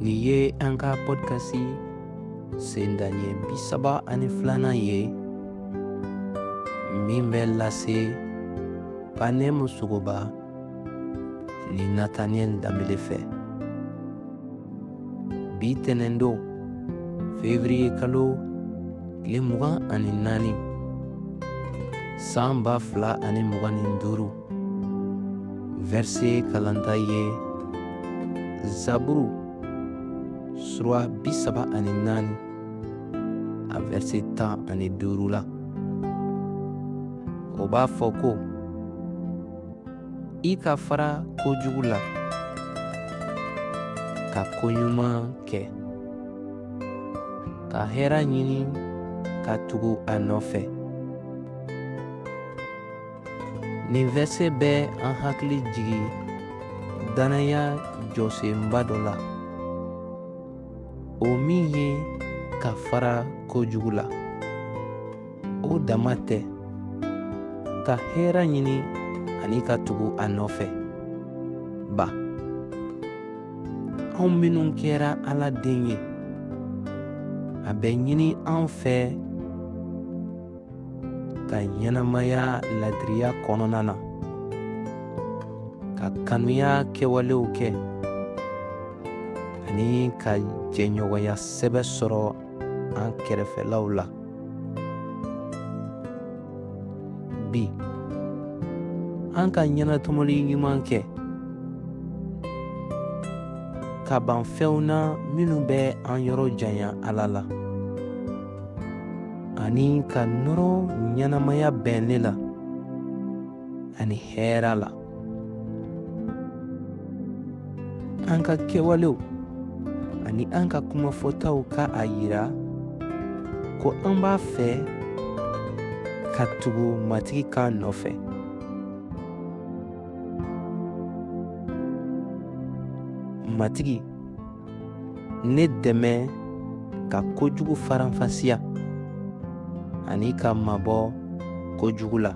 Nin ye an ka pɔdikasi sendaɲɛ 32nan ye min bɛ lase Panɛmu Sogoba ni Nataniyɛli Danbele fɛ. Bi tɛnɛndon fevriye kalo tile 24 san 2025 vɛrse kalanta ye zaburu sura 34 a vɛrse 15 la. O b'a fɔ ko i ka fara kojugu la ka koɲuman kɛ, ka hɛrɛ ɲini ka tugu a nɔfɛ. Nin vɛrse bɛ an hakili jigin dannaya jɔsenba dɔ la, o min ye ka fara kojugu la. O dama tɛ, ka hɛrɛ ɲini ani ka tugu a nɔfɛ. Ba, anw minnu kɛra Ala den ye, a bɛ ɲini an fɛ ka ɲɛnamaya ladiriya kɔnɔna na, ka kanuya kɛwalew kɛ ani ka jɛɲɔgɔnya sɛbɛ sɔrɔ an kɛrɛfɛlaw la. Bi, an ka ɲɛnatɔmɔli ɲuman kɛ ka ban fɛnw na minnu bɛ an yɔrɔ janya Ala la, ani ka nɔrɔ ɲɛnamaya bɛnnen la ani hɛra la. An ka kɛwalew ani an ka kumafɔtaw ka a yira ko an b'a fɛ ka tugu Matigi kan nɔfɛ. Matigi, ne dɛmɛ ka kojugu faranfasiya ani ka mabɔ kojugu la.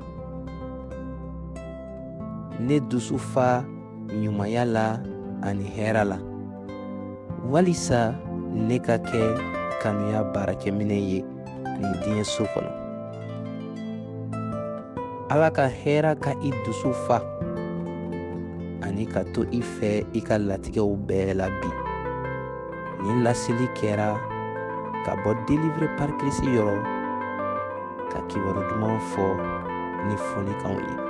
Ne dusu fa ɲumanya la ani hɛra la, walisa ne ka kɛ kanuya baarakɛminɛn ye nin diɲɛ so kɔnɔ. Ala ka hɛra ka i dusu fa ani ka to i fɛ i ka latigɛw bɛɛ la bi. Nin laseli kɛra ka bɔ Délivré par Christ yɔrɔ, ka kibaru duman fɔ ni fɔlikanw ye.